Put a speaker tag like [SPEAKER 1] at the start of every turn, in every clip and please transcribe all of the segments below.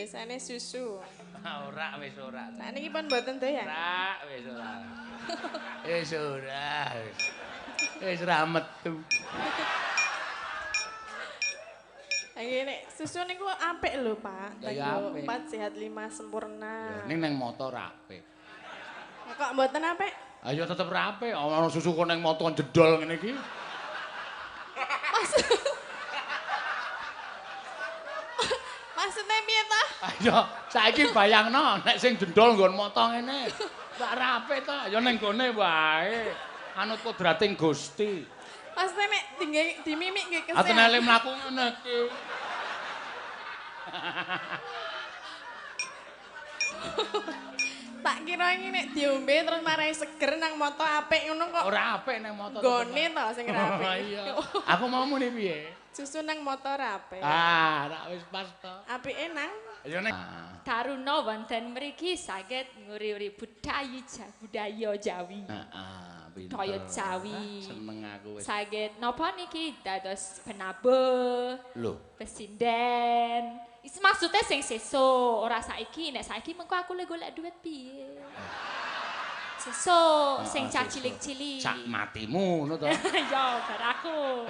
[SPEAKER 1] Biasane susu.
[SPEAKER 2] Ora wis ora.
[SPEAKER 1] Lah niki pun mboten doyan.
[SPEAKER 2] Ora wis ora. Wis ora. Wis ora metu.
[SPEAKER 1] Iki nek susu niku apik lho, Pak.
[SPEAKER 2] Ya apik.
[SPEAKER 1] 4 sehat 5 sempurna.
[SPEAKER 2] Ya ning nang moto ora apik.
[SPEAKER 1] Kok mboten apik?
[SPEAKER 2] Ayo tetep ora apik. Ana susu kok nang moto jedol ngene iki.
[SPEAKER 1] Maksudnya piye ta?
[SPEAKER 2] Ayo saiki bayangno nek sing jendol nggon moto ngene. Ora apik ta? Ya ning gone wae. Anut kodrating Gusti.
[SPEAKER 1] Maksudnya nek dimimik nggih kesel.
[SPEAKER 2] Atenele mlaku ngene iki.
[SPEAKER 1] Tak kira iki nek diombe terus marai seger nang moto apik ngono kok.
[SPEAKER 2] Ora apik nang moto.
[SPEAKER 1] Gone to sing ora apik.
[SPEAKER 2] Iya. Aku mau muni piye?
[SPEAKER 1] Susu nang moto ora apik.
[SPEAKER 2] Ah, rak wis pas to.
[SPEAKER 1] Apike nang
[SPEAKER 2] ya nek
[SPEAKER 3] Taruna wonten mriki saged nguri-uri budaya Jawi.
[SPEAKER 2] Heeh, pinter.
[SPEAKER 3] Budaya Jawi.
[SPEAKER 2] Seneng aku wis.
[SPEAKER 3] Saged napa niki dados penabuh.
[SPEAKER 2] Lho,
[SPEAKER 3] pesinden. Maksudnya sing sesuk, ora saiki. Nek saiki mengko aku le golek duit piye. Sesuk sing cah cilik-cilik.
[SPEAKER 2] Sak matimu ngono to.
[SPEAKER 3] Ya, bar aku.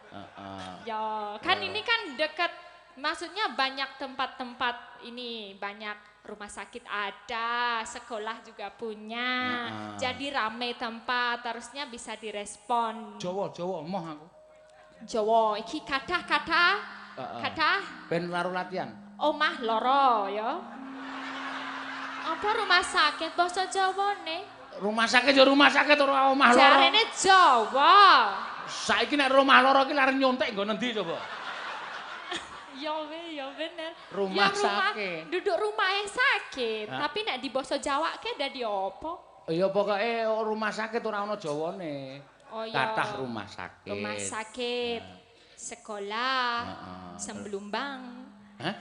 [SPEAKER 2] Heeh.
[SPEAKER 3] Ya, kan ini kan dekat, maksudnya banyak tempat-tempat ini, banyak rumah sakit ada, sekolah juga punya. Jadi rame tempat, harusnya bisa direspon.
[SPEAKER 2] Jawa, Jawa emoh aku.
[SPEAKER 3] Jawa, iki kathah-kathah. Kathah
[SPEAKER 2] ben karo latihan.
[SPEAKER 3] Omah loro ya. Apa rumah sakit basa Jawane?
[SPEAKER 2] Rumah sakit ya rumah sakit ora omah loro.
[SPEAKER 3] Jarene Jawa.
[SPEAKER 2] Saiki nek rumah loro iki arep nyontek nggo nendi coba?
[SPEAKER 3] Ya we, ya bener.
[SPEAKER 2] Rumah
[SPEAKER 3] ya,
[SPEAKER 2] sakit.
[SPEAKER 3] Duduk rumahe sakit, tapi nek di basa Jawa ke dadi apa?
[SPEAKER 2] Ya pokoke rumah sakit ora ana Jawane.
[SPEAKER 3] Oh ya.
[SPEAKER 2] Kathah rumah sakit.
[SPEAKER 3] Rumah sakit. Sekolah, Semblumbang.
[SPEAKER 2] Hah?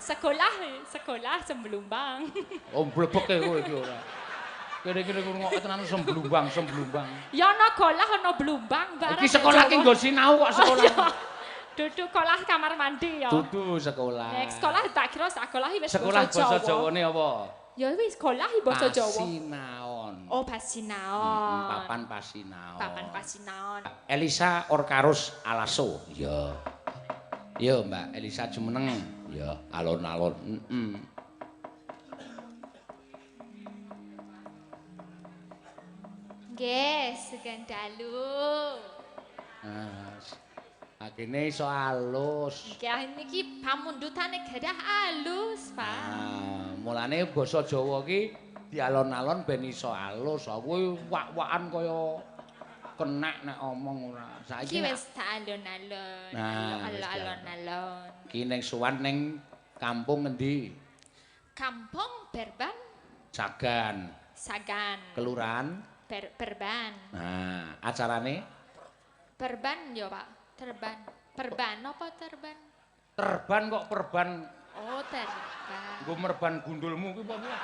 [SPEAKER 3] Sekolah, Semblumbang.
[SPEAKER 2] Oh, blebeke kowe iki ora. Kene-kene ngrungokke tenan Semblumbang, Semblumbang.
[SPEAKER 3] Ya ana golah ana blumbang barang.
[SPEAKER 2] Iki sekolah ki nggo sinau kok sekolah.
[SPEAKER 3] Duduk sekolah kamar mandi ya.
[SPEAKER 2] Dudu sekolah.
[SPEAKER 3] Nek sekolah tak kira sekolah wis
[SPEAKER 2] basa Jawa. Sekolah basa Jawane apa?
[SPEAKER 3] Ya wis sekolah basa Jawa.
[SPEAKER 2] Pasinaon.
[SPEAKER 3] Oh, pasinaon.
[SPEAKER 2] Papan pasinaon.
[SPEAKER 3] Papan pasinaon.
[SPEAKER 2] Elisa Orkarus Alaso. Iya. Iya, Mbak Elisa jumeneng. Ya, alon-alon. Heeh.
[SPEAKER 3] Nggih, sugeng dalu.
[SPEAKER 2] Ah, akene iso alus.
[SPEAKER 3] Nggih, niki pamundhutane gadah alus, Pak.
[SPEAKER 2] Ah, mulane basa Jawa ki dialon-alon ben iso alus. Aku wak-wakan kaya kenek nek omong ora.
[SPEAKER 3] Saiki wis tak alon-alon. Alon-alon.
[SPEAKER 2] Ki ning sowan ning kampung ngendi?
[SPEAKER 3] Kampung Perban.
[SPEAKER 2] Sagan.
[SPEAKER 3] Sagan.
[SPEAKER 2] Kelurahan
[SPEAKER 3] Perban.
[SPEAKER 2] Nah, acarane
[SPEAKER 3] Perban ya, Pak. Terban. Perban apa terban?
[SPEAKER 2] Terban kok perban.
[SPEAKER 3] Oh, terban.
[SPEAKER 2] Nggo merban gundulmu ki apa piye?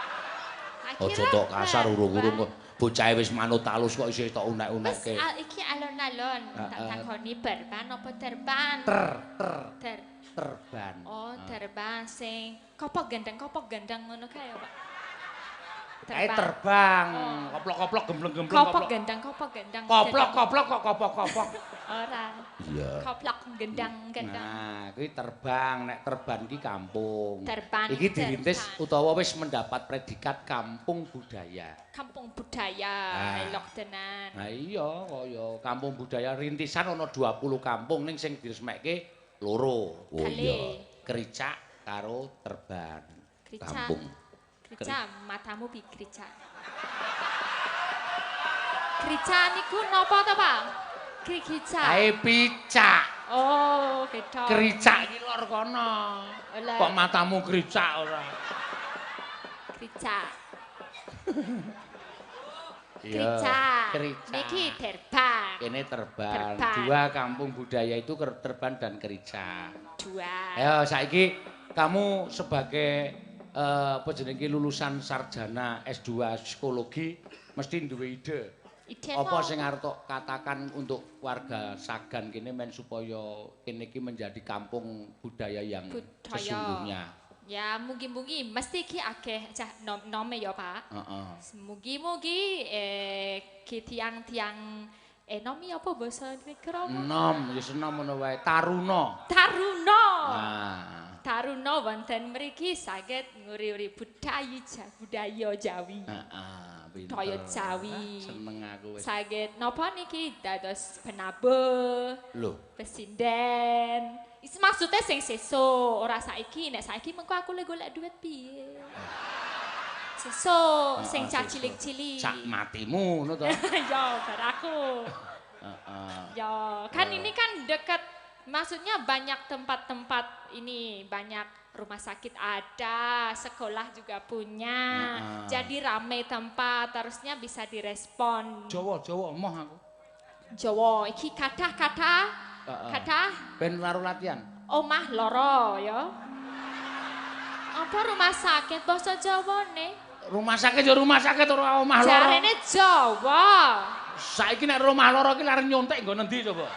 [SPEAKER 2] Aja tok kasar urung-urung kok. Bocahe wis manut alus kok isih tok unek-unekke.
[SPEAKER 3] Wis iki alon-alon tak takoni perban apa terban? Ter
[SPEAKER 2] terban.
[SPEAKER 3] Oh, terban sing kopok gendeng ngono kae ya, Pak.
[SPEAKER 2] Kae terbang, koplok-koplok gembleng-gembleng
[SPEAKER 3] koplok. Kopok gendang,
[SPEAKER 2] Koplok-koplok kok kopok-kopok.
[SPEAKER 3] Ora.
[SPEAKER 2] Iya.
[SPEAKER 3] Koplok gendang-gendang.
[SPEAKER 2] Nah, kuwi terbang, nek terban ki kampung.
[SPEAKER 3] Terban.
[SPEAKER 2] Iki dirintis utawa wis mendapat predikat kampung budaya.
[SPEAKER 3] Kampung budaya, elok tenan.
[SPEAKER 2] Nah iya, kaya kampung budaya rintisan ana 20 kampung ning sing diresmekke loro.
[SPEAKER 3] Oh iya.
[SPEAKER 2] Kricak karo Terban.
[SPEAKER 3] Kricak.
[SPEAKER 2] Kampung.
[SPEAKER 3] Krica, matamu bi krica. Krica niku napa to, Pak? Krica.
[SPEAKER 2] Kae picak.
[SPEAKER 3] Oh, beda.
[SPEAKER 2] Kricak iki lor kono. Kok matamu kricak ora?
[SPEAKER 3] Krica. Krica.
[SPEAKER 2] Krica.
[SPEAKER 3] Niki Terban.
[SPEAKER 2] Kene Terban. Dua kampung budaya itu Terban dan Krica.
[SPEAKER 3] Dua.
[SPEAKER 2] Ayo saiki kamu sebagai apa jenenge lulusan sarjana S2 psikologi mesti duwe ide. Apa sing arep tok katakan untuk warga Sagan kene men supaya kene iki menjadi kampung budaya yang sesungguhnya.
[SPEAKER 3] Ya mugi-mugi mesti ki akeh cah nome ya Pak.
[SPEAKER 2] Heeh.
[SPEAKER 3] Mugi-mugi ki tiang-tiang nomi apa basa negara?
[SPEAKER 2] Nom, ya senom ngono wae. Taruna.
[SPEAKER 3] Taruna.
[SPEAKER 2] Nah.
[SPEAKER 3] Taruna wonten mriki saged nguri-uri budaya Jawi.
[SPEAKER 2] Heeh,
[SPEAKER 3] budaya Jawi.
[SPEAKER 2] Seneng aku wis.
[SPEAKER 3] Saged napa niki dados penabuh.
[SPEAKER 2] Lho,
[SPEAKER 3] pesinden. Maksudnya sing sesuk, ora saiki. Nek saiki mengko aku le golek duit piye. Sesuk sing cah cilik-cilik.
[SPEAKER 2] Sak matimu ngono to.
[SPEAKER 3] Ya, bar aku.
[SPEAKER 2] Heeh.
[SPEAKER 3] Ya, kan ini kan deket, maksudnya banyak tempat-tempat ini, banyak rumah sakit ada, sekolah juga punya. Jadi rame tempat, harusnya bisa direspon.
[SPEAKER 2] Jawa, Jawa emoh aku.
[SPEAKER 3] Jawa iki kathah-kathah. Kathah
[SPEAKER 2] ben karo latihan.
[SPEAKER 3] Omah loro ya. Apa rumah sakit basa Jawane?
[SPEAKER 2] Rumah sakit ya rumah sakit ora omah loro.
[SPEAKER 3] Jarene Jawa.
[SPEAKER 2] Saiki nek rumah loro iki arep nyontek nggo nendi coba?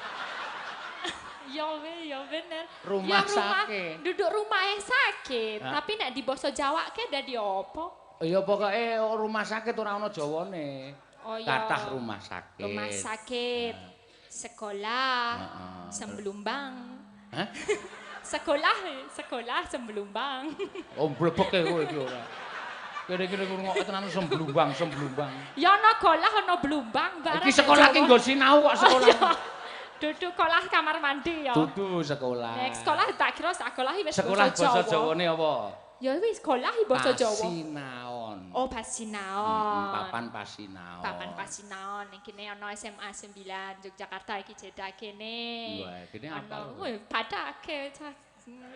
[SPEAKER 3] Ya ya bener.
[SPEAKER 2] Rumah
[SPEAKER 3] ya,
[SPEAKER 2] sakit.
[SPEAKER 3] Duduk rumahe sakit, tapi nek di basa Jawa ke dadi apa?
[SPEAKER 2] Ya pokoke rumah sakit ora ana Jawane.
[SPEAKER 3] Oh ya.
[SPEAKER 2] Kathah rumah sakit.
[SPEAKER 3] Rumah sakit. Sekolah Semblumbang.
[SPEAKER 2] Hah?
[SPEAKER 3] Sekolah Semblumbang.
[SPEAKER 2] Oh, blebeke kowe iki ora. Kene-kene ngrungokke tenan Semblumbang, Semblumbang.
[SPEAKER 3] Ya ana kolah ana blumbang barang.
[SPEAKER 2] Iki sekolah ki nggo sinau kok sekolah.
[SPEAKER 3] Duduk sekolah kamar mandi ya.
[SPEAKER 2] Dudu sekolah.
[SPEAKER 3] Nek sekolah tak kira sekolah wis
[SPEAKER 2] basa Jawa. Sekolah basa Jawane apa?
[SPEAKER 3] Ya wis sekolah basa Jawa.
[SPEAKER 2] Pasinaon.
[SPEAKER 3] Oh, pasinaon.
[SPEAKER 2] Papan pasinaon.
[SPEAKER 3] Papan pasinaon ning kene ana SMA 9 Yogyakarta iki cedak kene.
[SPEAKER 2] Wah, kene apal.
[SPEAKER 3] Wih, padake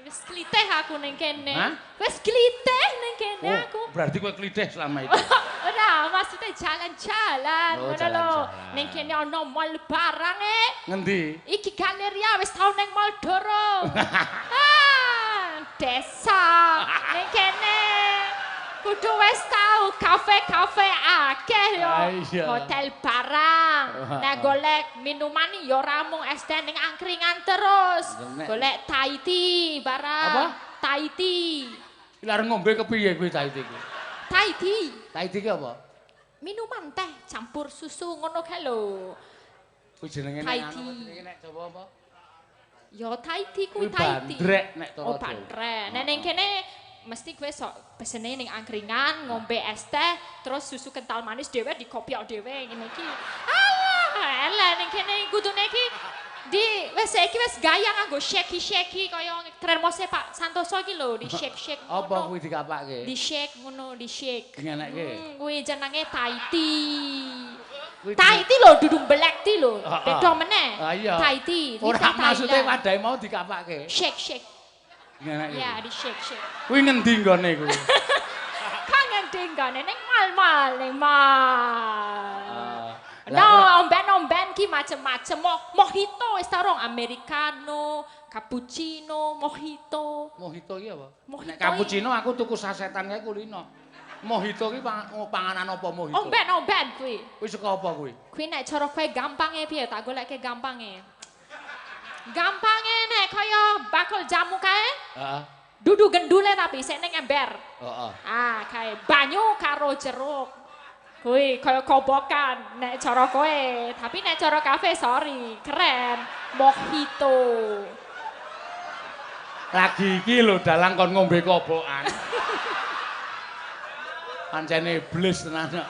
[SPEAKER 3] wis klitih aku ning kene. Wis klitih ning kene aku.
[SPEAKER 2] Berarti kowe klitih selama itu.
[SPEAKER 3] Ora, maksudnya jalan-jalan ngono lho. Ning kene ana mall barang e.
[SPEAKER 2] Ngendi?
[SPEAKER 3] Iki galeria wis tau ning mall Doro. Desa ning kene kudu wis tau kafe-kafe akeh yo, hotel barang. Nek golek minuman yo ora mung es teh ning angkringan terus. Golek Thai tea barang.
[SPEAKER 2] Apa?
[SPEAKER 3] Thai tea.
[SPEAKER 2] Iki arep ngombe kepiye kuwi Thai tea kuwi?
[SPEAKER 3] Thai tea.
[SPEAKER 2] Thai tea ki apa?
[SPEAKER 3] Minuman teh campur susu ngono kae lho.
[SPEAKER 2] Kuwi jenenge nek anu jenenge nek Jawa apa?
[SPEAKER 3] Ya Thai tea kuwi Thai tea.
[SPEAKER 2] Bandrek nek cara
[SPEAKER 3] Jawa. Oh bandrek. Nek ning kene mesti kowe sok pesene ning angkringan ngombe es teh terus susu kental manis dhewe dikopiok dhewe ngene iki. Alah, elah ning kene kudune iki di wis saiki wis gaya nganggo shaky-shaky kaya termose Pak Santoso iki lho, di shake-shake ngono.
[SPEAKER 2] Apa kuwi dikapake?
[SPEAKER 3] Di shake ngono, di shake.
[SPEAKER 2] Ngeneke.
[SPEAKER 3] Kuwi jenenge Thai tea. Thai tea lho dudu black tea lho. Beda meneh. Thai tea.
[SPEAKER 2] Ora maksude wadahe mau dikapake.
[SPEAKER 3] Shake-shake. Ya, di shake-shake.
[SPEAKER 2] Kuwi ngendi nggone kuwi?
[SPEAKER 3] Kok ngendi nggone ning mall-mall, ning mall. No, omben-omben ki macem-macem. Mojito wis ta rong, americano, cappuccino, mojito.
[SPEAKER 2] Mojito iki apa? Nek cappuccino aku tuku sasetan kae kulino. Mojito ki panganan apa mojito?
[SPEAKER 3] Omben-omben kuwi.
[SPEAKER 2] Kuwi saka apa kuwi?
[SPEAKER 3] Kuwi nek cara kowe gampange piye? Tak goleke gampange. Gampange nek kaya bakul jamu kae.
[SPEAKER 2] Heeh.
[SPEAKER 3] Dudu gendule tapi sik ning ember.
[SPEAKER 2] Heeh.
[SPEAKER 3] Ah, kae banyu karo jeruk. Kuwi kaya kobokan nek cara kowe, tapi nek cara kafe sorry, keren. Mojito.
[SPEAKER 2] Lagi iki lho dalang kon ngombe kobokan. Pancene iblis tenan kok.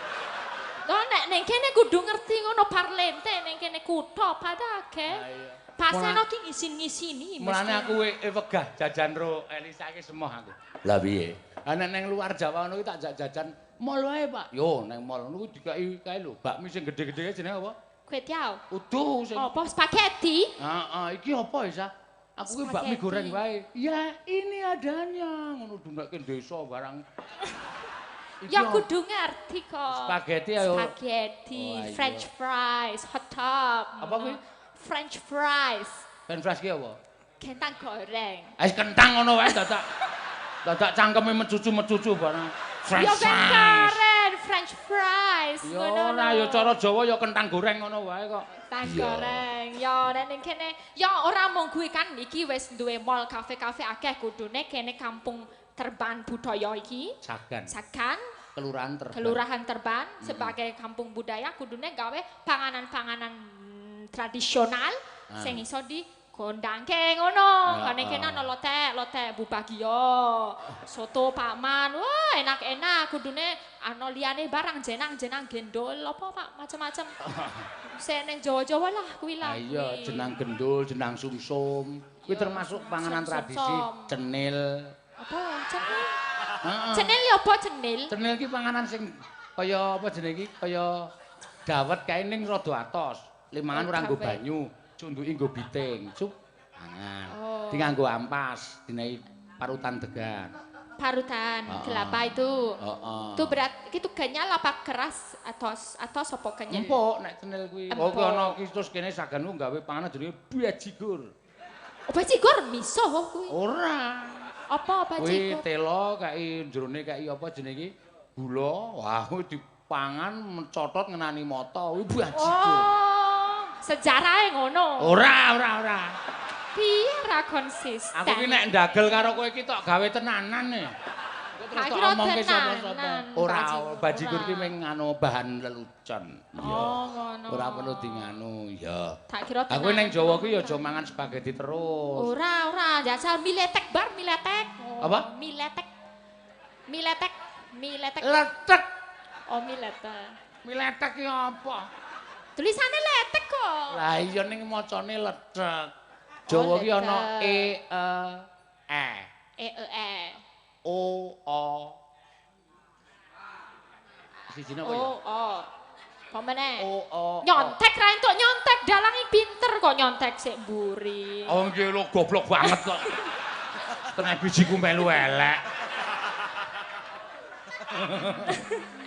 [SPEAKER 3] To nek ning kene kudu ngerti ngono parlente ning kene kutha padake.
[SPEAKER 2] Ha iya.
[SPEAKER 3] Paseno ki ngisin-ngisini mesti.
[SPEAKER 2] Mulane aku wegah jajan ro Elisa iki semoh aku. Lah piye? Ha nek ning luar Jawa ngono ki tak jak jajan mall wae, Pak. Yo neng mall ngono kuwi dikai kae lho, bakmi sing gedhe-gedhe jenenge apa?
[SPEAKER 3] Kue tiaw.
[SPEAKER 2] Udu sing.
[SPEAKER 3] Apa spaghetti?
[SPEAKER 2] Heeh, iki apa Isa? Aku ki bakmi goreng wae. Ya ini adanya ngono dunake desa barang.
[SPEAKER 3] Ya kudu ngerti kok.
[SPEAKER 2] Spaghetti ayo.
[SPEAKER 3] Spaghetti, french fries, hot dog.
[SPEAKER 2] Apa kuwi?
[SPEAKER 3] French fries.
[SPEAKER 2] French fries ki apa?
[SPEAKER 3] Kentang goreng.
[SPEAKER 2] Wis kentang ngono wae dadak. Dadak cangkeme mecucu-mecucu barang. French
[SPEAKER 3] ya
[SPEAKER 2] fries.
[SPEAKER 3] Keren, French fries.
[SPEAKER 2] Ya ora ya cara Jawa ya kentang goreng ngono wae kok.
[SPEAKER 3] Kentang goreng. Ya nek ning kene ya ora mung kuwi kan iki wis duwe mall kafe-kafe akeh kudune kene kampung Terban budaya iki.
[SPEAKER 2] Sagan.
[SPEAKER 3] Sagan.
[SPEAKER 2] Kelurahan Terban.
[SPEAKER 3] Kelurahan Terban sebagai kampung budaya kudune gawe panganan-panganan tradisional sing iso dikondangke ngono. Kene kene ana lotek, Bu Bagio, soto Pak Man. Wah, enak-enak kudune ana liyane barang jenang-jenang gendol apa Pak macam-macam. Sing ning Jawa-Jawa lah kuwi lah.
[SPEAKER 2] Iya, jenang gendul, jenang sumsum. Kuwi termasuk panganan tradisi, cenil.
[SPEAKER 3] Apa cenil? Cenil ya apa cenil?
[SPEAKER 2] Cenil ki panganan sing kaya apa jenenge iki? Kaya dawet kae ning rada atos. Limangan ora nggo banyu, cunduki nggo biting, cup pangan. Di nganggo ampas, dinehi parutan degan.
[SPEAKER 3] Parutan kelapa itu. Itu berat, itu kenyal apa keras atau sopo kenyal?
[SPEAKER 2] Empuk nek cenil kuwi. Oh kuwi ana ki terus kene saganmu gawe panganan jenenge bajigur.
[SPEAKER 3] Oh bajigur miso kuwi.
[SPEAKER 2] Ora.
[SPEAKER 3] Apa bajigur?
[SPEAKER 2] Kuwi telo kae jerone kae apa jenenge iki? Gula. Wah, kuwi dipangan mencotot ngenani mata. Kuwi bajigur.
[SPEAKER 3] Oh, sejarahe ngono.
[SPEAKER 2] Ora.
[SPEAKER 3] Piye ra konsisten.
[SPEAKER 2] Aku ki nek ndagel karo kowe iki tok gawe tenanan e. Terus tok omongke sapa-sapa. Ora, bajigur ki mung nganu bahan lelucon. Iya.
[SPEAKER 3] Oh, ngono.
[SPEAKER 2] Ora perlu di nganu, ya.
[SPEAKER 3] Tak kira tenan.
[SPEAKER 2] Aku ning Jawa ki ya aja mangan spaghetti terus.
[SPEAKER 3] Ora, jajal mie letek bar, mie letek.
[SPEAKER 2] Apa?
[SPEAKER 3] Mie letek. Mie letek, mie letek.
[SPEAKER 2] Letek.
[SPEAKER 3] Oh, mie letek.
[SPEAKER 2] Mie letek ki apa?
[SPEAKER 3] Tulisane letek kok.
[SPEAKER 2] Lah iya ning macane letek. Jawa ki ana e e e.
[SPEAKER 3] E e e.
[SPEAKER 2] O o. Sijine apa ya?
[SPEAKER 3] O o. Apa meneh?
[SPEAKER 2] O o.
[SPEAKER 3] Nyontek ra entuk nyontek, dalange pinter kok nyontek sik mburi.
[SPEAKER 2] Oh nggih lho goblok banget kok. Setengah bijiku melu elek.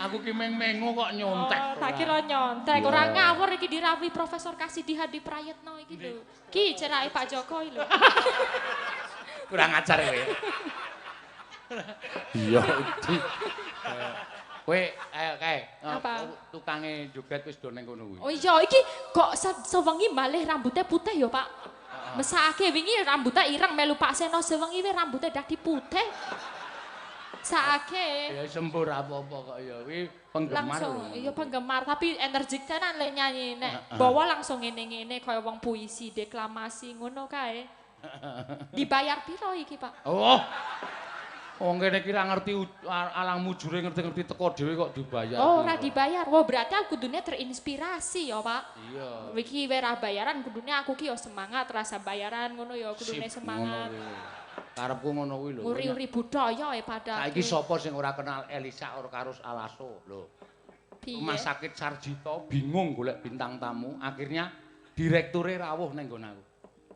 [SPEAKER 2] Aku ki meng-mengu kok nyontek.
[SPEAKER 3] Oh, tak kira nyontek. Ora ngawur iki dirawuhi Profesor Kasidi Hadi Prayitno iki lho. Ki cerake Pak Jokowi lho.
[SPEAKER 2] Kurang ajar kowe. Iya, iki. Kowe ayo kae. Tukange joget wis do ning kono kuwi.
[SPEAKER 3] Oh iya, iki kok sewengi malih rambutnya putih ya, Pak. Mesake wingi rambutnya ireng melu Pak Seno sewengi rambutnya dadi putih. Saake.
[SPEAKER 2] Ya sempur apa-apa kok ya kuwi penggemar.
[SPEAKER 3] Langsung iya penggemar tapi energik tenan lek nyanyi nek bawa langsung ngene-ngene kaya wong puisi deklamasi ngono kae. Dibayar piro iki, Pak?
[SPEAKER 2] Oh. Wong kene iki ra ngerti alang mujure ngerti-ngerti teko dhewe kok dibayar.
[SPEAKER 3] Oh, ora dibayar. Wah, berarti aku kudune terinspirasi ya, Pak.
[SPEAKER 2] Iya.
[SPEAKER 3] Iki wis ra bayaran kudune aku ki ya semangat rasa bayaran ngono ya kudune semangat.
[SPEAKER 2] Karepku ngono kuwi lho.
[SPEAKER 3] Nguri-uri budaya e padha.
[SPEAKER 2] Saiki sapa sing ora kenal Elisa Orkarus Alaso lho. Rumah Sakit Sarjito bingung golek bintang tamu, akhirnya direkture rawuh nang nggon aku.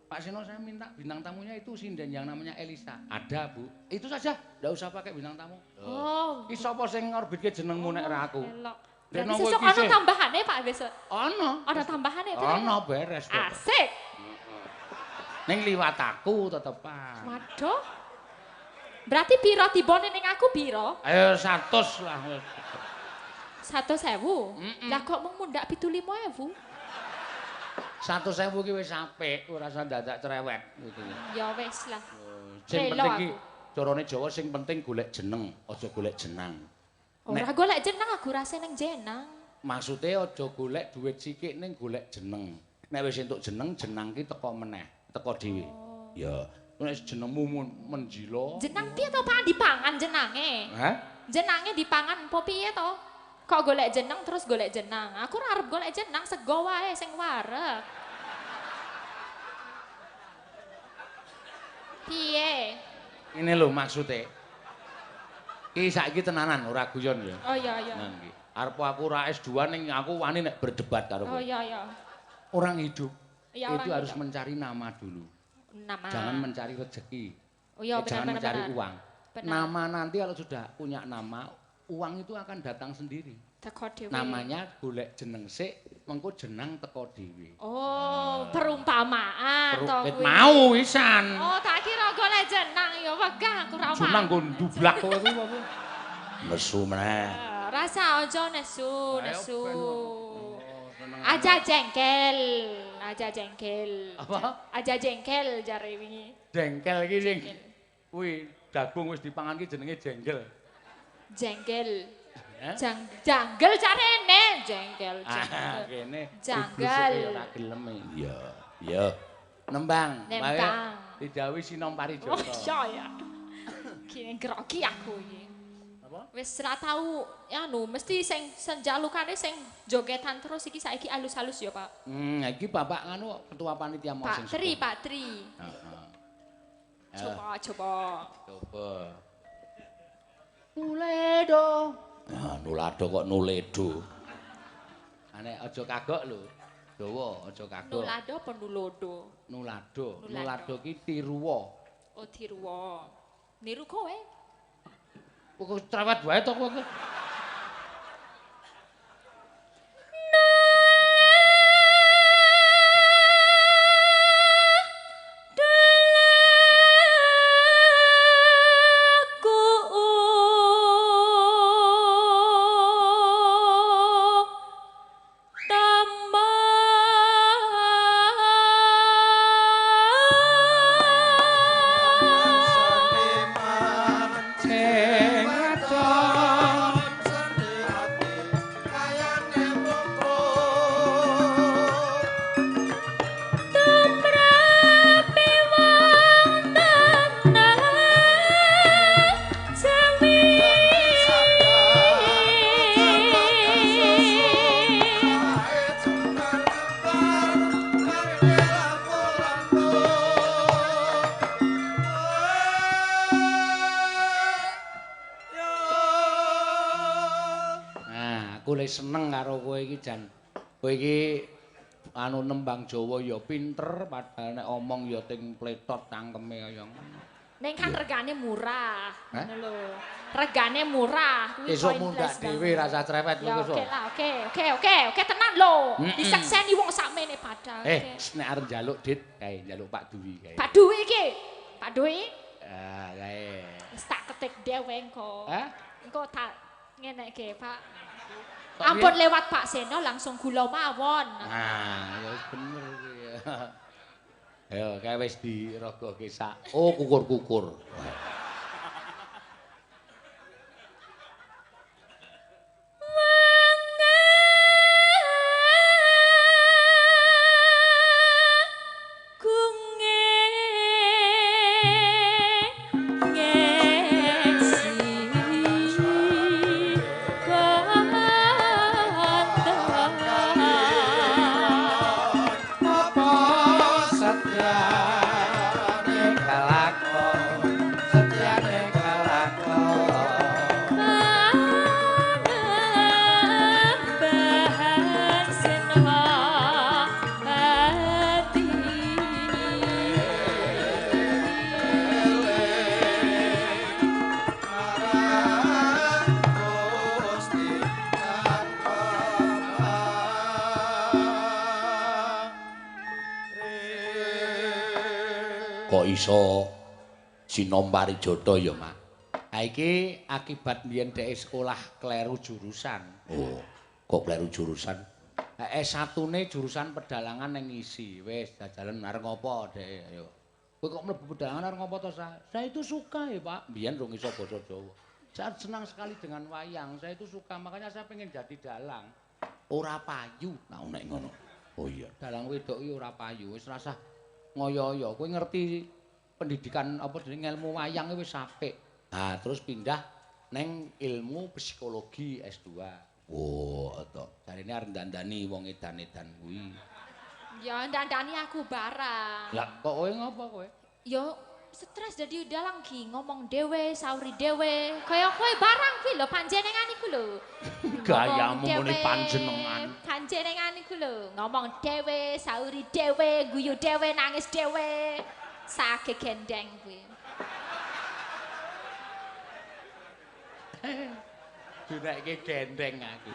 [SPEAKER 2] Pak Seno saya minta bintang tamunya itu sinden yang namanya Elisa. Ada, Bu. Itu saja, ndak usah pakai bintang tamu.
[SPEAKER 3] Oh.
[SPEAKER 2] Iki sapa sing ngorbitke jenengmu nek ora aku?
[SPEAKER 3] Berarti sesuk ana tambahane Pak besok.
[SPEAKER 2] Ana.
[SPEAKER 3] Ana tambahane itu.
[SPEAKER 2] Ana beres kok.
[SPEAKER 3] Asik.
[SPEAKER 2] Ning liwat aku tetepan.
[SPEAKER 3] Waduh. Berarti piro tibone ning aku piro?
[SPEAKER 2] Ayo 100 lah.
[SPEAKER 3] 100.000? Lah kok mung mundak 75.000?
[SPEAKER 2] 100.000 ki wis apik, ora usah dadak cerewet gitu.
[SPEAKER 3] Ya wis lah.
[SPEAKER 2] Sing penting ki carane Jawa sing penting golek jeneng, aja golek jenang.
[SPEAKER 3] Ora golek jeneng aku ra seneng jenang.
[SPEAKER 2] Maksude aja golek duit sikik ning golek jeneng. Nek wis entuk jeneng, jenang ki teko meneh. Teko dhewe. Ya, nek jenengmu menjila.
[SPEAKER 3] Jenang piye to, Pak? Dipangan jenange.
[SPEAKER 2] Hah?
[SPEAKER 3] Jenange dipangan apa piye to? Kok golek jeneng terus golek jenang. Aku ora arep golek jenang, sego wae sing wareg. Piye?
[SPEAKER 2] Ngene lho maksude. Iki saiki tenanan ora guyon ya.
[SPEAKER 3] Oh iya iya.
[SPEAKER 2] Nah iki. Arep aku ora S2 ning aku wani nek berdebat karo kowe.
[SPEAKER 3] Oh iya iya.
[SPEAKER 2] Orang hidup
[SPEAKER 3] ya,
[SPEAKER 2] itu
[SPEAKER 3] orang
[SPEAKER 2] harus
[SPEAKER 3] hidup.
[SPEAKER 2] Mencari nama dulu.
[SPEAKER 3] Nama.
[SPEAKER 2] Jangan mencari rezeki.
[SPEAKER 3] Oh iya, benar,
[SPEAKER 2] jangan
[SPEAKER 3] benar,
[SPEAKER 2] mencari
[SPEAKER 3] benar.
[SPEAKER 2] Uang.
[SPEAKER 3] Benar.
[SPEAKER 2] Nama nanti kalau sudah punya nama, uang itu akan datang sendiri.
[SPEAKER 3] Teko dhewe.
[SPEAKER 2] Namanya golek jeneng sik, mengko jenang teko dhewe.
[SPEAKER 3] Oh, perumpamaan to kuwi.
[SPEAKER 2] Mau wisan.
[SPEAKER 3] Oh, tak kira golek jenang ya wegah aku ra.
[SPEAKER 2] Jenang nggo ndublak kowe kuwi apa? Nesu meneh.
[SPEAKER 3] Rasa aja nesu, nesu. Aja jengkel, aja jengkel.
[SPEAKER 2] Apa?
[SPEAKER 3] Aja jengkel jare wingi.
[SPEAKER 2] Jengkel iki sing kuwi jagung wis dipangan ki jenenge jenggel.
[SPEAKER 3] Jengkel. Janggel carene, jengkel, jengkel.
[SPEAKER 2] Kene.
[SPEAKER 3] Janggal.
[SPEAKER 2] Ora gelem. Iya, iya. Nembang.
[SPEAKER 3] Nembang.
[SPEAKER 2] Didhawuhi Sinom Parijata.
[SPEAKER 3] Oh iya ya. Kene grogi aku iki.
[SPEAKER 2] Apa?
[SPEAKER 3] Wis ora tau anu, mesti sing senjalukane sing jogetan terus iki saiki alus-alus ya, Pak.
[SPEAKER 2] Iki bapak nganu ketua panitia mau sing.
[SPEAKER 3] Pak Tri, Pak Tri.
[SPEAKER 2] Heeh.
[SPEAKER 3] Coba, coba.
[SPEAKER 2] Coba. Nuledo. Nah, nulado kok nuledo. Ane aja kagok lho. Dawa aja kagok.
[SPEAKER 3] Nulado apa nulodo?
[SPEAKER 2] Nulado. Nulado ki tiruwa.
[SPEAKER 3] Oh, tiruwa. Niru kowe.
[SPEAKER 2] Kok cerewet wae to kowe. Seneng karo kowe iki jan. Kowe iki anu nembang Jawa ya pinter, padahal nek omong ya ting pletot cangkeme kaya ngono.
[SPEAKER 3] Ning kan regane murah, ngono lho. Regane murah kuwi
[SPEAKER 2] poin plus. Esuk mundak dhewe rasa cerewet kowe
[SPEAKER 3] esuk. Oke lah, oke, oke, oke, oke tenan lho. Disekseni wong sakmene padahal.
[SPEAKER 2] Nek arep njaluk Dit, kae njaluk Pak Dwi kae.
[SPEAKER 3] Pak Dwi iki. Pak Dwi.
[SPEAKER 2] Ah, kae.
[SPEAKER 3] Wis tak ketik dhewe engko.
[SPEAKER 2] Hah?
[SPEAKER 3] Engko tak ngenekke, Pak. Ampun lewat Pak Seno langsung gula mawon.
[SPEAKER 2] Nah, ya wis bener kuwi. Ayo, kae wis dirogoke sak. Oh, kukur-kukur. Kok iso Sinom Parijata ya, Mak? Ha iki akibat mbiyen dhek sekolah kleru jurusan. Oh, kok kleru jurusan? S1-ne jurusan pedalangan ning ngisi. Wis jajalan arep ngopo dhek ayo. Kowe kok mlebu pedalangan arep ngopo to, Sa? Saya itu suka ya, Pak. Mbiyen rung iso basa Jawa. Saya senang sekali dengan wayang. Saya itu suka, makanya saya pengen jadi dalang. Ora payu. Nah, nek ngono. Oh iya, dalang wedok iki ora payu. Wis rasah ngoyo-oyo, kowe ngerti pendidikan apa jenenge ilmu wayang wis apik. Nah, terus pindah neng ilmu psikologi S2. Oh, to. Jarene arep ndandani wong edan-edan kuwi.
[SPEAKER 3] Ya ndandani aku barang.
[SPEAKER 2] Lah, kok kowe ngopo kowe?
[SPEAKER 3] Ya stres dadi dalang ki ngomong dhewe, sauri dhewe. Kaya kowe barang kuwi lho panjenengan iku lho.
[SPEAKER 2] Gayamu muni panjenengan.
[SPEAKER 3] Panjenengan iku lho, ngomong dhewe, sauri dhewe, guyu dhewe, nangis dhewe. Sake gendeng kuwi.
[SPEAKER 2] Dunekke gendeng aku.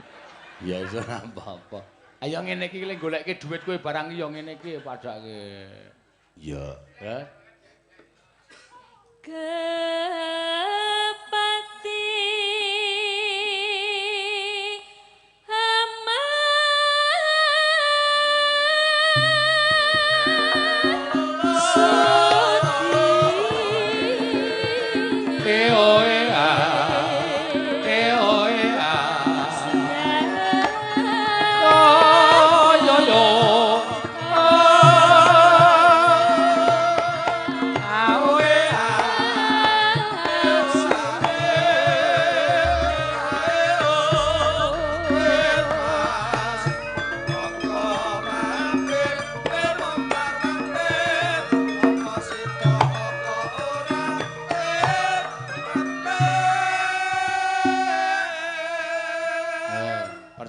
[SPEAKER 2] Ya wis ora apa-apa. Ayo ngene iki le golekke dhuwit kowe barang iki ya ngene iki padake. Iya. Ha?
[SPEAKER 3] Kepati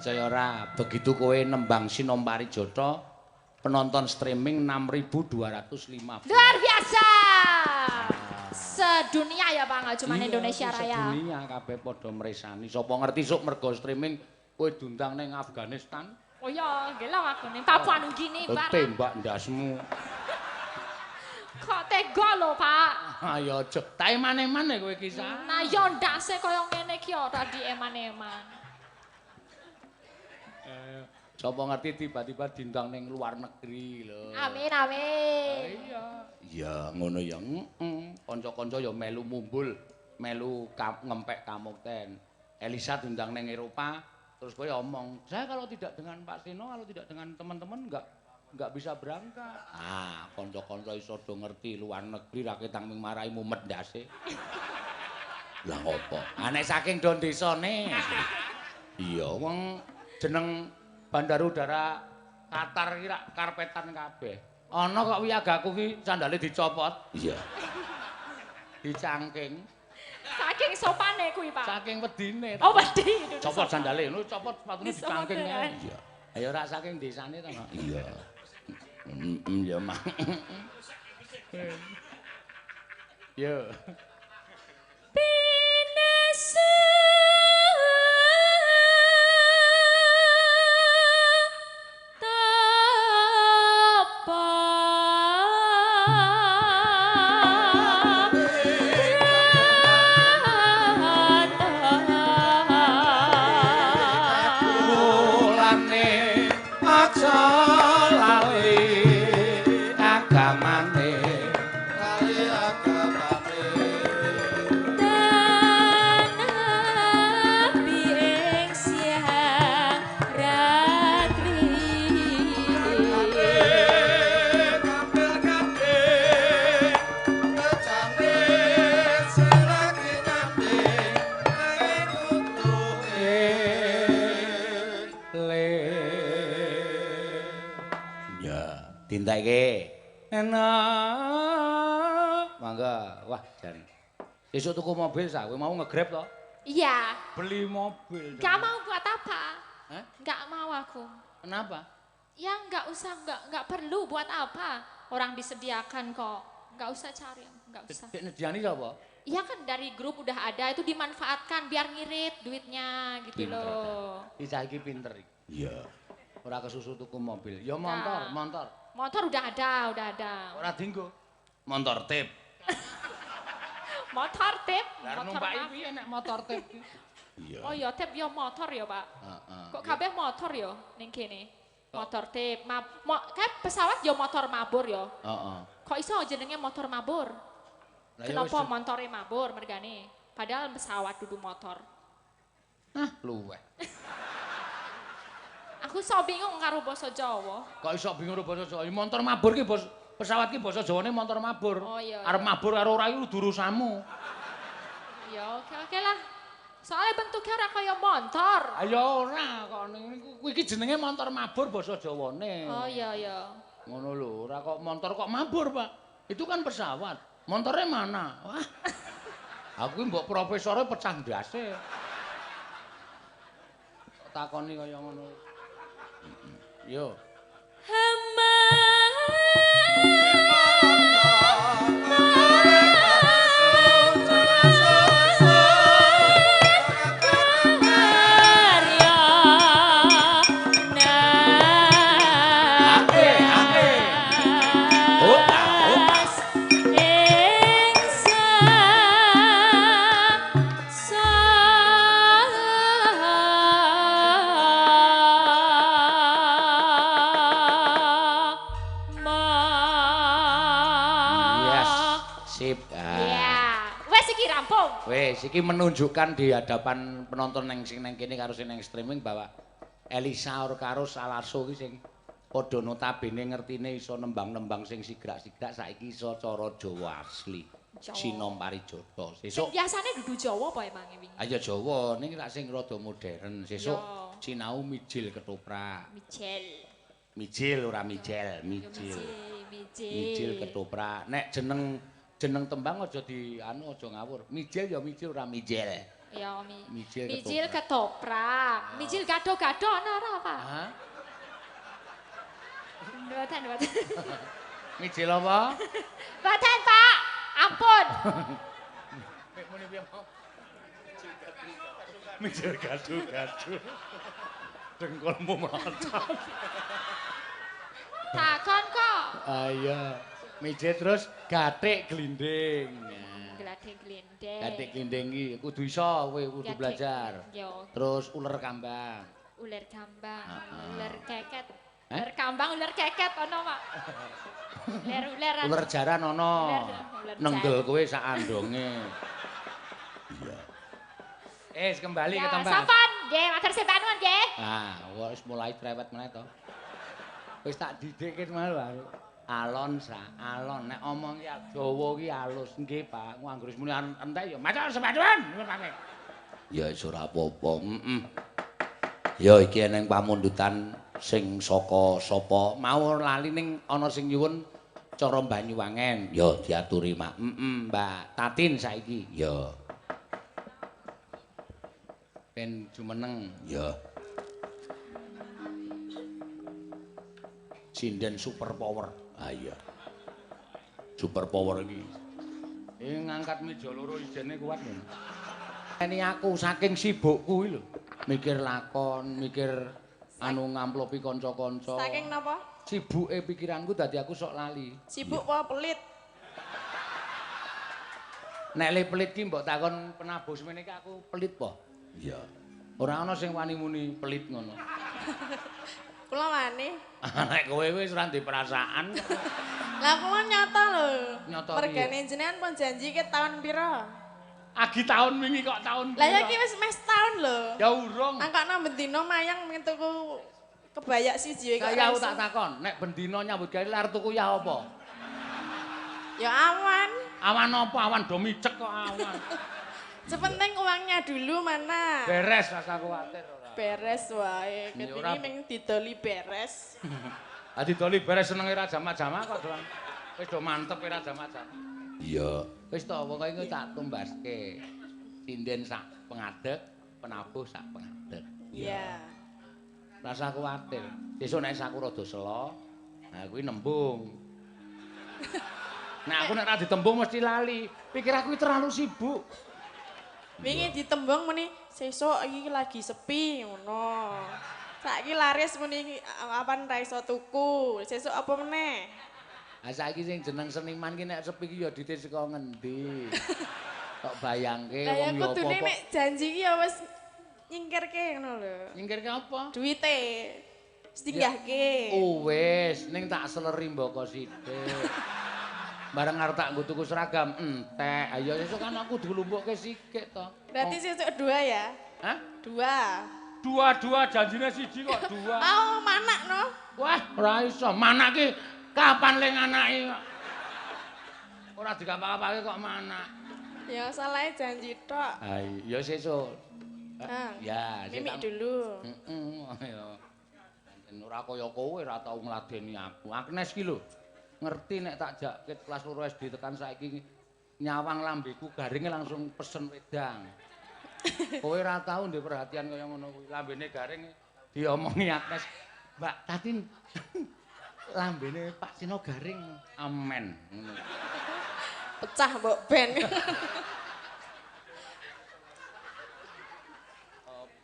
[SPEAKER 2] Percaya ora, begitu kowe nembang Sinom Parijata, penonton streaming 6.250.
[SPEAKER 3] Luar biasa. Sedunia ya Pak, nggak cuma Indonesia Raya.
[SPEAKER 2] Sedunia kabeh padha mresani. Sapa ngerti sok mergo streaming kowe diundang ning Afghanistan.
[SPEAKER 3] Oh iya, gila aku ning Papua Nugini barang.
[SPEAKER 2] Tembak ndasmu.
[SPEAKER 3] Kok tega lho, Pak?
[SPEAKER 2] Ayo aja. Tak eman-eman kowe iki, Sa.
[SPEAKER 3] Nah, yo ndase kaya ngene iki ora dieman-eman.
[SPEAKER 2] Sapa ngerti tiba-tiba diundang ning luar negeri lho.
[SPEAKER 3] Amin amin.
[SPEAKER 2] Iya. Iya, ngono ya. Heeh. Kanca-kanca ya melu mumbul, melu ngempek kamukten. Elisa diundang ning Eropa, terus kowe omong, "Saya kalau tidak dengan Pak Seno, kalau tidak dengan teman-teman enggak bisa berangkat." Ah, kanca-kanca iso do ngerti luar negeri ra ketang ming marai mumet ndase. Lah ngopo? Ah nek saking do desane. Iya, wong jeneng bandar udara Qatar iki rak karpetan kabeh. Ana kok wiyagaku ki sandale dicopot. Iya. Dicangking.
[SPEAKER 3] Saking sopane kuwi, Pak.
[SPEAKER 2] Saking wedine.
[SPEAKER 3] Oh, wedi.
[SPEAKER 2] Copot sandale, ngono copot sepatune dicangking kae. Iya. Ayo rak saking desane to, Mak. Iya. Ya, Mak. Yo.
[SPEAKER 3] Pinese
[SPEAKER 2] Dintake. Enak. Mangga. Wah, jan. Esuk tuku mobil sa, kowe mau nge-grab to?
[SPEAKER 3] Iya.
[SPEAKER 2] Beli mobil.
[SPEAKER 3] Enggak mau buat apa?
[SPEAKER 2] Hah?
[SPEAKER 3] Enggak mau aku.
[SPEAKER 2] Kenapa?
[SPEAKER 3] Ya enggak usah, enggak perlu buat apa. Orang disediakan kok. Enggak usah cari, enggak usah.
[SPEAKER 2] Dek nyediani sapa?
[SPEAKER 3] Iya kan dari grup udah ada, itu dimanfaatkan biar ngirit duitnya gitu
[SPEAKER 2] pinter,
[SPEAKER 3] loh.
[SPEAKER 2] Iki saiki pinter iki. Iya. Ora kesusu tuku mobil. Ya motor, nah. Motor.
[SPEAKER 3] Motor udah ada, udah ada.
[SPEAKER 2] Ora dinggo. Motor tip.
[SPEAKER 3] Motor tip.
[SPEAKER 2] Lah numpaki piye nek motor tip? Iya.
[SPEAKER 3] Oh ya tip ya motor ya, Pak.
[SPEAKER 2] Heeh.
[SPEAKER 3] Kok kabeh motor ya ning kene? Motor tip. Kayak pesawat ya motor mabur ya.
[SPEAKER 2] Heeh.
[SPEAKER 3] Kok iso jenenge motor mabur? Kenapa montore mabur mergane? Padahal pesawat dudu motor.
[SPEAKER 2] Hah, luweh.
[SPEAKER 3] Aku iso bingung karo basa Jawa.
[SPEAKER 2] Kok iso bingung karo basa Jawa? Motor mabur ki bos, pesawat ki basa Jawane motor mabur.
[SPEAKER 3] Oh iya.
[SPEAKER 2] Arep mabur karo ora iku urusanmu.
[SPEAKER 3] Ya oke lah. Soalnya bentuknya ora kaya motor.
[SPEAKER 2] Ayo ora kok niku iki jenenge motor mabur basa Jawane.
[SPEAKER 3] Oh iya iya.
[SPEAKER 2] Ngono lho, ora kok motor kok mabur, Pak. Itu kan pesawat. Motornya mana? Wah. Aku ki mbok profesore pecah ndase. Takoni kaya ngono. Yo. Wes iki menunjukkan di hadapan penonton neng sing neng kene karo sing neng streaming bahwa Elisa karo Salaso iki sing padha notabene ngertine iso nembang-nembang sing sigrak-sigrak saiki iso cara Jawa asli. Sinom Parijata. Sesuk
[SPEAKER 3] biasane dudu Jawa apa emang wingi?
[SPEAKER 2] Ayo Jawa ning rak sing rada modern. Sesuk sinau mijil ketoprak.
[SPEAKER 3] Mijil.
[SPEAKER 2] Mijil ora mijel, mijil. Mijil ketoprak. Nek jeneng tembang aja di anu aja ngawur. Mijil ya mijil ora mijel.
[SPEAKER 3] Ya, mijil ketoprak. Mijil gado-gado ana ora, Pak?
[SPEAKER 2] Hah?
[SPEAKER 3] Mboten, mboten.
[SPEAKER 2] Mijil apa?
[SPEAKER 3] Mboten, Pak. Ampun.
[SPEAKER 2] Mek muni piye mau? Mijil gado-gado. Dengkulmu melencong.
[SPEAKER 3] Takon kok.
[SPEAKER 2] Ah iya. Mijil terus gathik glinding.
[SPEAKER 3] Gathik glinding.
[SPEAKER 2] Gathik glinding iki kudu iso kowe kudu belajar.
[SPEAKER 3] Yo.
[SPEAKER 2] Terus uler kambang.
[SPEAKER 3] Uler kambang, uler keket. Uler kambang, uler keket ana, Pak. Uler-uleran.
[SPEAKER 2] Uler jaran ana. Nenggel kowe sak andonge. Iya. Kembali ke tempat.
[SPEAKER 3] Sampun, nggih, matur sembah nuwun nggih.
[SPEAKER 2] Ah, wis mulai cerewet meneh to. Wis tak didikke malu. Alon sa, alon nek omong ki Jawa ki alus nggih, Pak. Ku anggere muni entek ya matur sembah nuwun. Ya wis ora apa-apa. Heeh. Ya iki eneng pamundutan sing saka sapa mau lali ning ana sing nyuwun cara Banyuwangen. Ya diaturi, Mak. Heeh, Mbak Tatin saiki. Ya. Ben jumeneng. Ya. Sinden super power. Ah iya. Super power iki. Ngangkat meja loro ijene kuat lho. Ini aku saking sibukku iki lho. Mikir lakon, mikir anu ngamplopi kanca-kanca.
[SPEAKER 1] Saking napa?
[SPEAKER 2] Sibuke pikiranku dadi aku sok lali.
[SPEAKER 1] Sibuk apa pelit?
[SPEAKER 2] Nek le pelit ki mbok takon penabuh semene iki aku pelit po. Iya. Ora ana sing wani muni pelit ngono.
[SPEAKER 1] Kula wani.
[SPEAKER 2] Nek kowe wis ora ndek perasaan.
[SPEAKER 1] Lah kula nyata lho.
[SPEAKER 2] Nyata.
[SPEAKER 1] Mergane jenengan pun janji ke tahun pira?
[SPEAKER 2] Agi tahun wingi kok tahun pira?
[SPEAKER 1] Lah ya iki wis mes tahun lho.
[SPEAKER 2] Ya urung.
[SPEAKER 1] Angkakno bendina mayang tuku kebayak siji kok.
[SPEAKER 2] Kaya aku tak takon, nek bendina nyambut gawe arep tuku ya apa?
[SPEAKER 1] Ya awan.
[SPEAKER 2] Awan apa? Awan do micek kok awan.
[SPEAKER 1] Sepenting uangnya dulu mana?
[SPEAKER 2] Beres rasa kuwatir ora.
[SPEAKER 1] Beres wae. Ketini ming didoli beres.
[SPEAKER 2] Ah didoli beres senenge ra jamak-jamak kok doang. Wis do mantep ora jamak-jamak. Iya. Wis to pokoke engko tak tumbaske. Sinden sak pengadeg, penabuh sak pengadeg.
[SPEAKER 1] Iya.
[SPEAKER 2] Rasa kuwatir. Sesuk nek saku rada selo, nah kuwi nembung. Nek aku nek ra ditembung mesti lali. Pikir aku terlalu sibuk.
[SPEAKER 1] Wingi ditembung muni sesuk iki lagi sepi ngono. Saiki laris muni apan ra iso tuku. Sesuk apa meneh?
[SPEAKER 2] Ha saiki sing jeneng seniman ki nek sepi ki ya dite saka ngendi. Kok bayangke wong ya
[SPEAKER 1] apa-apa. Kudune nek janji ki ya wis nyingkirke ngono lho.
[SPEAKER 2] Nyingkirke apa?
[SPEAKER 1] Duwite. Wis tinggahke.
[SPEAKER 2] Oh wis, ning tak seleri mboko sithik. Bareng arep tak nggo tuku seragam entek. Ayo sesuk kan aku dilumpukke sikik to.
[SPEAKER 1] Berarti sesuk dua ya?
[SPEAKER 2] Hah?
[SPEAKER 1] Dua.
[SPEAKER 2] Dua-dua janjine siji kok dua.
[SPEAKER 1] Mau manak no?
[SPEAKER 2] Wah, ora iso. Manak ki kapan le nganaki kok. Ora dikapak-kapake kok manak.
[SPEAKER 1] Ya salahe janji tok.
[SPEAKER 2] Ha iya sesuk. Ya,
[SPEAKER 1] mimik dulu.
[SPEAKER 2] Heeh, ya. Ora kaya kowe ora tau ngladeni aku. Agnes ki lho. Ngerti nek tak jak ket kelas 2 SD tekan saiki nyawang lambeku garinge langsung pesen wedang. Kowe ora tau ndek perhatian kaya ngono kuwi. Lambene garing diomongi Agnes, "Mbak Tatin, lambene Pak Sino garing." Amen. Ngono.
[SPEAKER 1] Pecah mbok ben.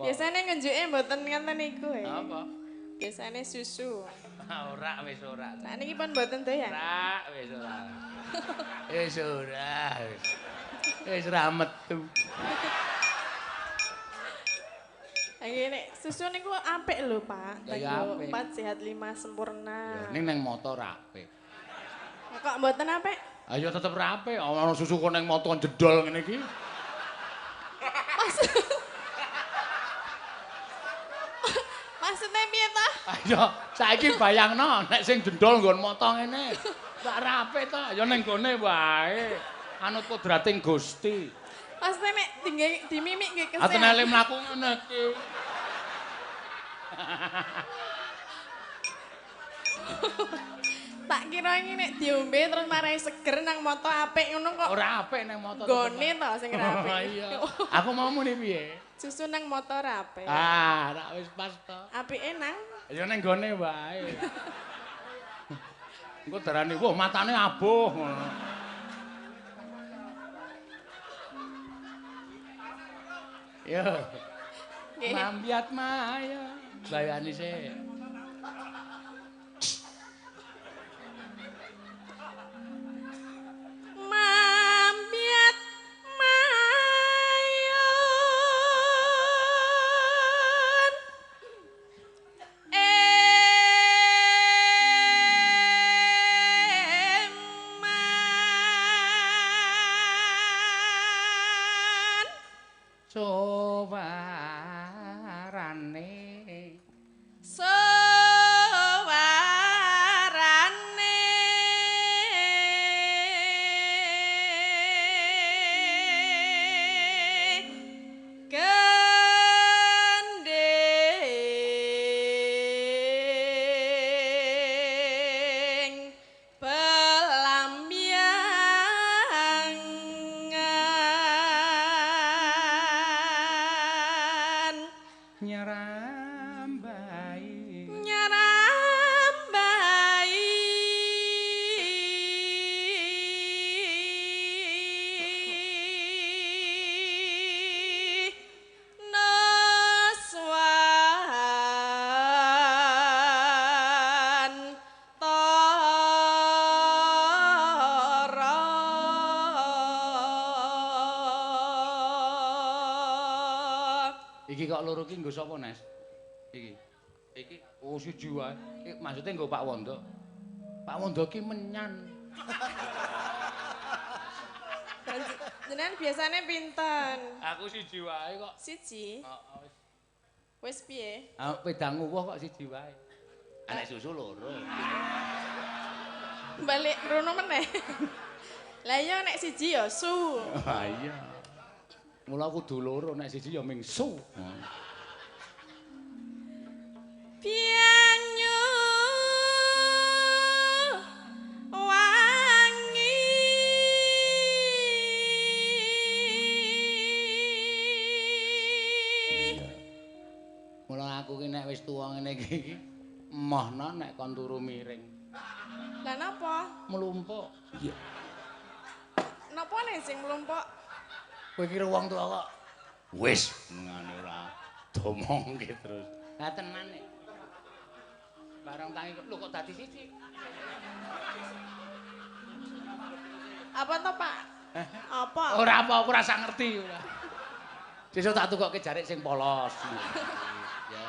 [SPEAKER 1] Biasane ngenjuke mboten ngenten niku.
[SPEAKER 2] Apa?
[SPEAKER 1] Biasane susu.
[SPEAKER 2] Ora wis ora.
[SPEAKER 1] Sakniki pun mboten doyan.
[SPEAKER 2] Ora wis ora. Wis ora. Wis ora metu.
[SPEAKER 1] Iki nek susu niku apik lho, Pak.
[SPEAKER 2] Ya apik.
[SPEAKER 1] 4 sehat 5 sempurna.
[SPEAKER 2] Ya ning nang moto ra apik.
[SPEAKER 1] Kok mboten apik?
[SPEAKER 2] Ayo tetep ra apik. Ana susu kok nang moto jedol ngene iki.
[SPEAKER 1] Maksudnya piye ta?
[SPEAKER 2] Ayo saiki bayangno nek sing jendol nggon moto ngene. Tak ra apik ta? Ya ning gone wae. Anut kodrating Gusti.
[SPEAKER 1] Maksudnya nek dimimik nggih kesel.
[SPEAKER 2] Atene le mlaku ngene iki.
[SPEAKER 1] Tak kira iki nek diombe terus marai seger nang moto apik ngono kok.
[SPEAKER 2] Ora apik nang moto.
[SPEAKER 1] Gone to sing ora apik.
[SPEAKER 2] Iya. Aku mau muni piye?
[SPEAKER 1] Susu nang moto ora apik.
[SPEAKER 2] Ah, rak wis pas to.
[SPEAKER 1] Apike nang?
[SPEAKER 2] Ya nang gone wae. Engko darani, wah matane abuh ngono. Yo. Mambiat maya. Bayani sik.
[SPEAKER 1] Mambiat mayon eman
[SPEAKER 2] suwarane
[SPEAKER 1] gending pelambiangan
[SPEAKER 2] nyerambai
[SPEAKER 1] nyerambai nuswan tara.
[SPEAKER 2] Iki kok loro ki nggo sapa, Nes? Iki. Iki oh siji wae. Iki maksude nggo Pak Wondo. Pak Wondo ki menyan.
[SPEAKER 1] Jenengan biasane pinten?
[SPEAKER 2] Aku siji wae kok.
[SPEAKER 1] Siji.
[SPEAKER 2] Heeh wis.
[SPEAKER 1] Wis piye?
[SPEAKER 2] Ah wedang uwuh kok siji wae. Anek susu loro.
[SPEAKER 1] Balik rono meneh. Lah iya nek siji ya su.
[SPEAKER 2] Ha iya. Mula kudu loro nek siji ya ming su.
[SPEAKER 1] Banyu wangi
[SPEAKER 2] Mula aku ki nek wis tuwa ngene iki emohno nek kon turu miring.
[SPEAKER 1] Lah napa?
[SPEAKER 2] Mlumpuk. Iya.
[SPEAKER 1] Napa nek sing mlumpuk?
[SPEAKER 2] Kowe kira wong tuwa kok wis ngene ora domongke terus. Lah tenan nek. Barang tangi lho kok dadi siji.
[SPEAKER 1] Apa to, Pak? Apa?
[SPEAKER 2] Ora apa, aku ora sak ngerti ora. Sesuk tak tukokke jarik sing polos. Ya.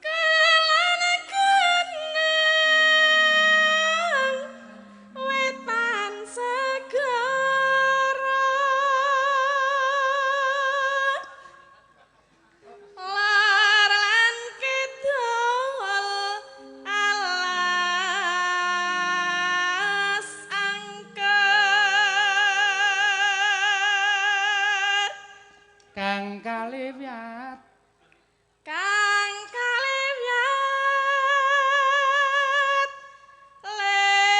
[SPEAKER 1] Kelana kenang wetan segara lar lan kidul alas angker
[SPEAKER 2] Kang kaliwat
[SPEAKER 1] kang kaliwat lewiat.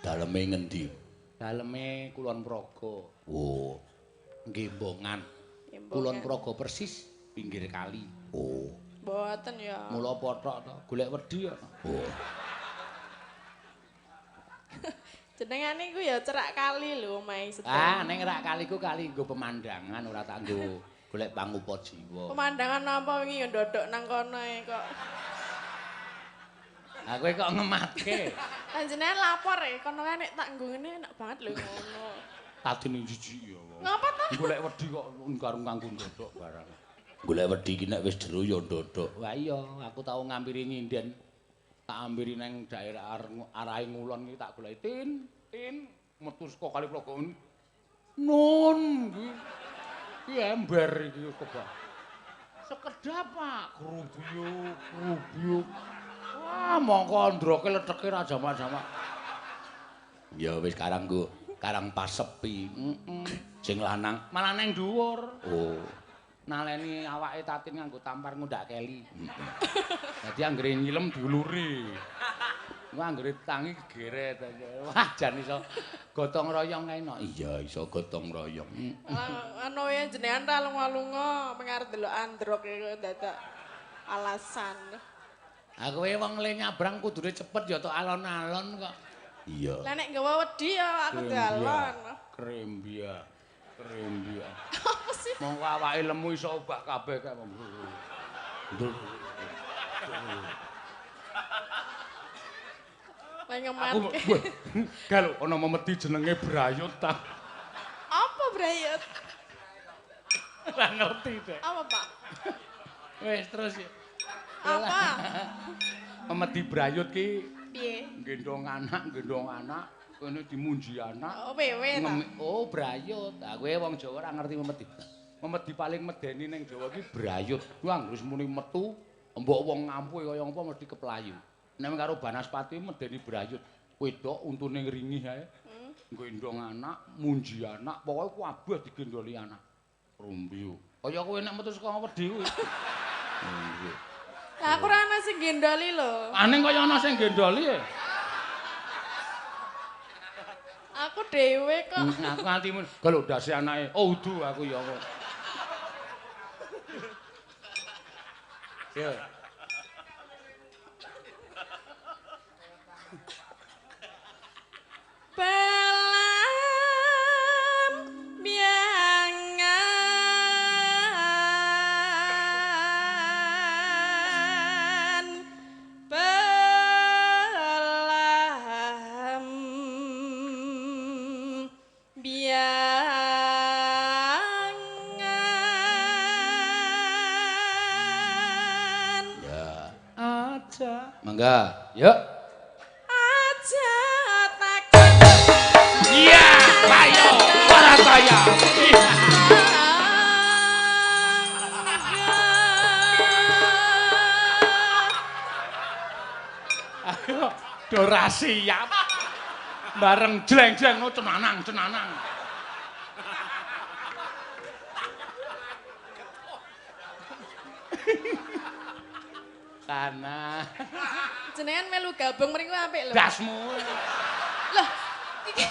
[SPEAKER 2] Daleme ngendi? Daleme Kulon Progo. Oh. Gembongan. Kulon Progo persis pinggir kali. Oh.
[SPEAKER 1] Mboten ya.
[SPEAKER 2] Mula pothok to, golek wedi ya. Oh.
[SPEAKER 1] Jenengane iku ya cerak kali lho omahe sedaya.
[SPEAKER 2] Ah, ning rak kali ku kali nggo pemandangan ora tak nggo golek pangupa jiwa.
[SPEAKER 1] Pemandangan apa wingi ya ndodok nang kono e kok.
[SPEAKER 2] Lah kowe kok ngematke.
[SPEAKER 1] Lah jenengan lapor e kono kae nek tak nggo ngene enak banget lho ngono.
[SPEAKER 2] Tadine jijik ya.
[SPEAKER 1] Ngapa ta?
[SPEAKER 2] Golek wedi kok karo nganggo ndodok barang. Golek wedi iki nek wis jero ya ndodok. Wah iya, aku tau ngampiri nyinden. Tak ampiri nang daerah arahe ngulon iki tak goleki tin, tin metu saka kali Progo. Nun iki. Iki ember iki kebak. Sekedap Pak, grubiyuk, grubiyuk. Wah, mongko ndroke leteke ra jamak-jamak. Ya wis karang nggo. Karang pas sepi. Heeh. Sing lanang malah nang dhuwur. Oh. Naleni awake Tatin nganggo tampar ngundak keli. Dadi anggere nyilem diuluri. Engko anggere tangi gegeret. Wah, jan iso gotong royong kae no. Iya, iso gotong royong.
[SPEAKER 1] Anu ya jenengan ra lunga-lunga mengarep delok androk iku dadak alasan.
[SPEAKER 2] Aku kowe wong le nyabrang kudune cepet ya tok alon-alon kok. Iya.
[SPEAKER 1] Lah nek nggawa wedi ya aku dalon.
[SPEAKER 2] Krembia. Krembia.
[SPEAKER 1] Apa sih?
[SPEAKER 2] Mongko awake lemu iso obah kabeh kae.
[SPEAKER 1] Lah ngematke.
[SPEAKER 2] Galo ana memedi jenenge Brayut ta.
[SPEAKER 1] Apa Brayut?
[SPEAKER 2] Ora ngerti, Dek.
[SPEAKER 1] Apa, Pak?
[SPEAKER 2] Wis terus ya.
[SPEAKER 1] Apa?
[SPEAKER 2] Memedi Brayut ki
[SPEAKER 1] piye?
[SPEAKER 2] Gendong anak, kene dimunji anak.
[SPEAKER 1] Oh, wewe ta.
[SPEAKER 2] Oh, Brayut. Ah kowe wong Jawa ora ngerti memedi. Memedi paling medeni ning Jawa ki Brayut. Kuwi anggere muni metu, mbok wong ngampuh kaya apa mesti keplayu. Nek karo Banaspati medeni Brayut. Wedok untune ngringih ae. Gendong anak, munji anak, pokoke kabeh digendoli anak. Rumbiu. Kaya kowe nek metu saka wedi kuwi.
[SPEAKER 1] Lah aku ora ana sing gendoli lho.
[SPEAKER 2] Aneh kaya ana sing gendoli e.
[SPEAKER 1] Aku dhewe kok.
[SPEAKER 2] Aku nganti mun galo ndase anake. Oh udu aku ya kok. Yo.
[SPEAKER 1] Pelam biangan pelam biangan.
[SPEAKER 2] Ya aja. Mangga, yuk.
[SPEAKER 1] Aja takut.
[SPEAKER 2] Iya, ayo, para saya. Ayo, dora siap. Bareng jleng-jleng no cenanang, cenanang. Tanah.
[SPEAKER 1] Jenengan melu gabung mriku apik lho.
[SPEAKER 2] Dasmu.
[SPEAKER 1] Loh, iki.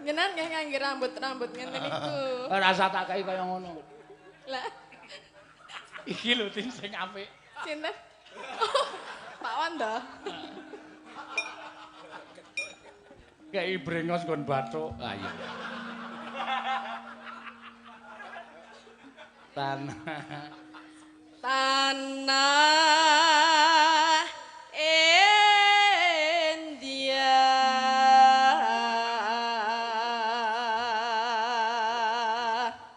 [SPEAKER 1] Jenengan nggih ngangge rambut-rambut ngene niku.
[SPEAKER 2] Ora usah tak kei kaya ngono.
[SPEAKER 1] Lah,
[SPEAKER 2] iki lho ting sing apik.
[SPEAKER 1] Sinten? Pak Wanda.
[SPEAKER 2] Kei brengos nggon bathuk. Ah iya. Tanah.
[SPEAKER 1] Tanah India.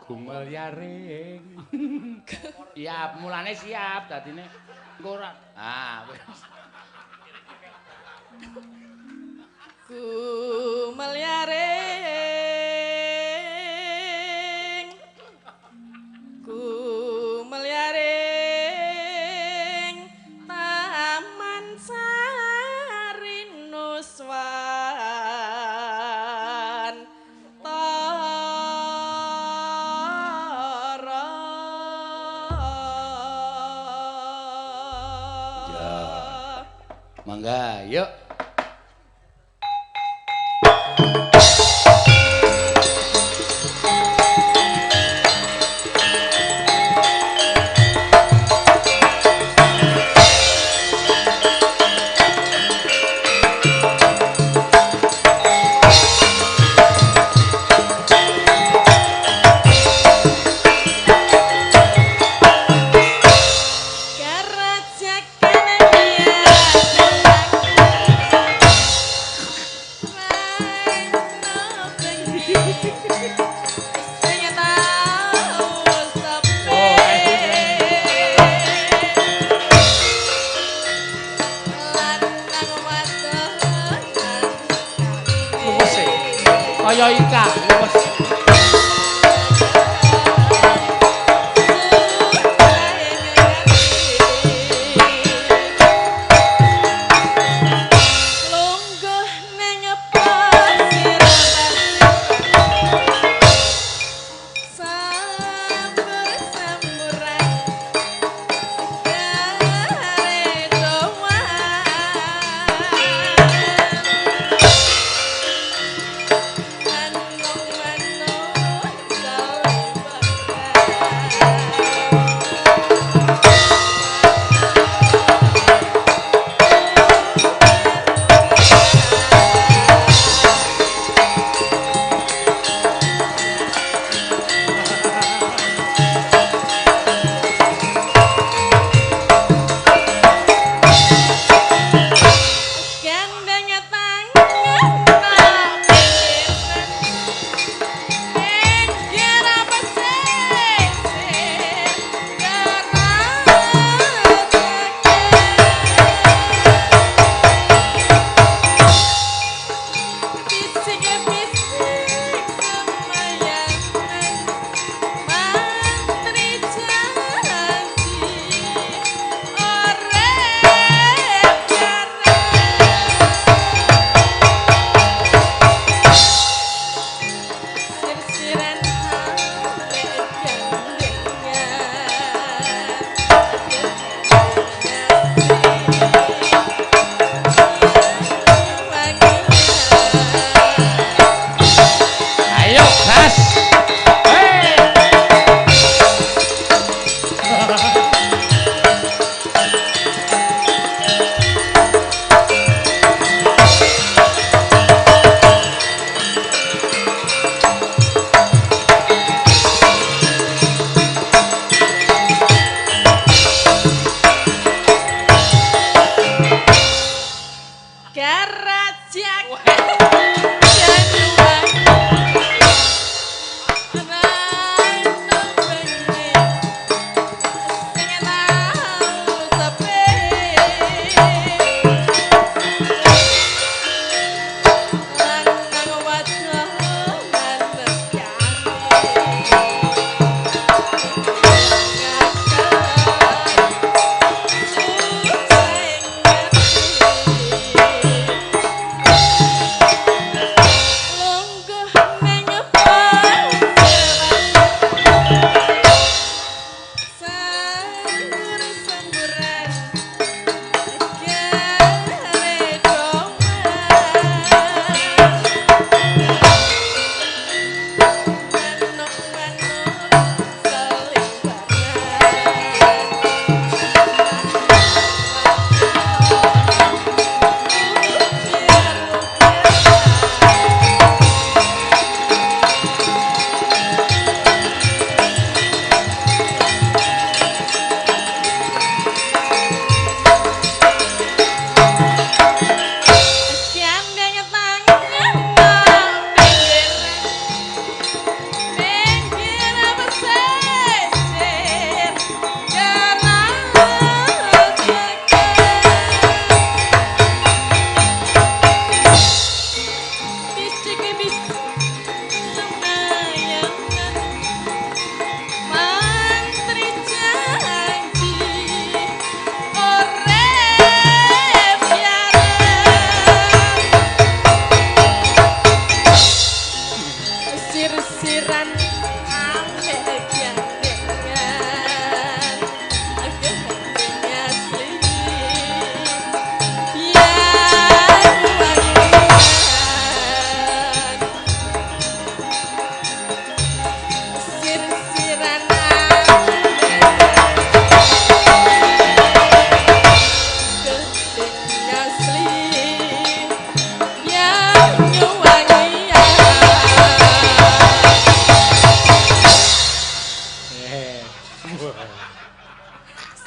[SPEAKER 2] Gumel yaring. Siap, mulane siap dadine engko ora. Ah, wis.
[SPEAKER 1] Gumel yaring. Gumel yaring Taman Sari Nuswan Tara.
[SPEAKER 2] Ya. Mangga, yuk. Kaya ika, luwes.
[SPEAKER 1] Lungguh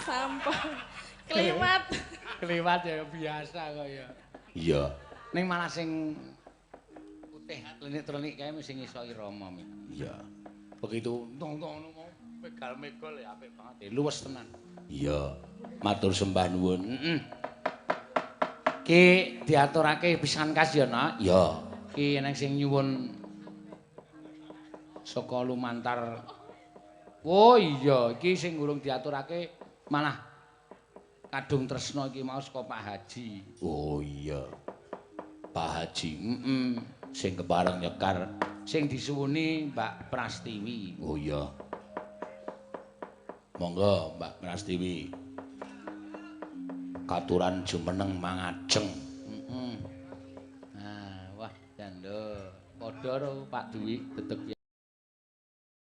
[SPEAKER 1] Sampah. Kliwat.
[SPEAKER 2] Kliwat ya biasa kok ya.
[SPEAKER 4] Iya.
[SPEAKER 2] Ning malah sing putih klenik-klenik kae sing iso irama mi.
[SPEAKER 4] Iya.
[SPEAKER 2] Begitu tong-tong ngono mau megal-megol ya apik banget. Luwes tenan.
[SPEAKER 4] Iya. Matur sembah nuwun.
[SPEAKER 2] Heeh. Ki diaturake pisan kas ya, Nak.
[SPEAKER 4] Iya.
[SPEAKER 2] Ki eneng sing nyuwun saka lumantar. Oh iya, iki sing urung diaturake malah kadung tresna iki mau saka Pak Haji.
[SPEAKER 4] Oh iya. Pak Haji.
[SPEAKER 2] Heeh.
[SPEAKER 4] Sing kepareng nyekar
[SPEAKER 2] sing disuwuni Mbak Prastiwi.
[SPEAKER 4] Oh iya. Monggo Mbak Prastiwi. Katuran jumeneng mangajeng.
[SPEAKER 2] Heeh. Nah, wah jando. Padha karo Pak Dwi dedeg.